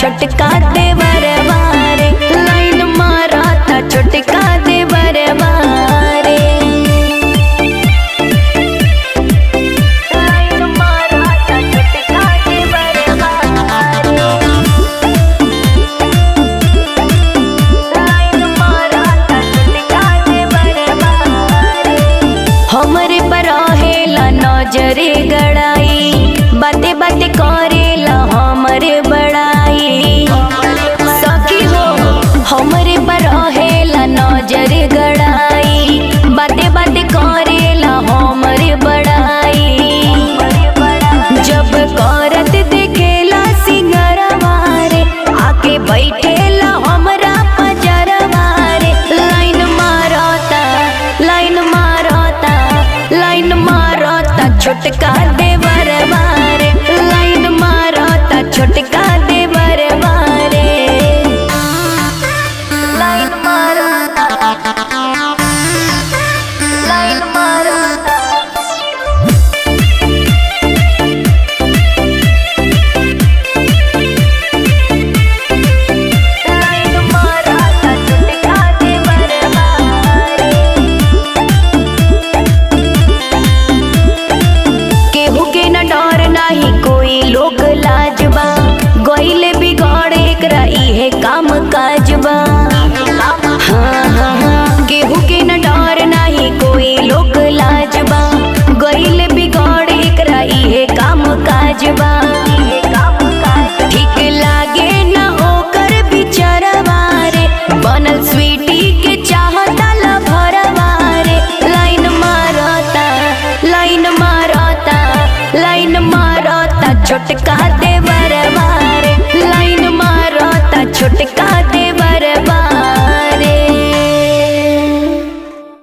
छोटका देवरवा रे, लाइन मारता छोटका देवरवा रे। लाइन मारता छोटका देवरवा रे, लाइन मारता छोटका देवरवा रे। हमरे पर रहेला नजरे गड़ाई, बाते बाते करेला हमरे बड़ाई। सखी हो हमरे पर रहेला नजरे गड़ाई, बाते बाते करेला हमरे बड़ाई। जब करत देखेला सिंगरवा रे, आके बैठेला हमरा पजरवा रे। लाइन मारता, लाइन मारता, लाइन मारता छोटका देवरवा रे, लाइन मारता छोटका देवरवा रे। लाइन मारता, लाइन मारता। लाइन मारता छोटका देवरवा रे। केहू के न डर नाही कोई लोक लाजबा, गइले बिगड़ एकरा इहे काम काजबा। हाँ हाँ हाँ, केहू के न डर नाही कोई लोक लाजबा, गइले बिगड़ एकरा इहे काम काजबा। ठीक लागे न ओकर बिचरवा रे, बनल स्वीटी के चाहता लभरवा रे। लाइन मारता, लाइन मारता, लाइन मारता छोटका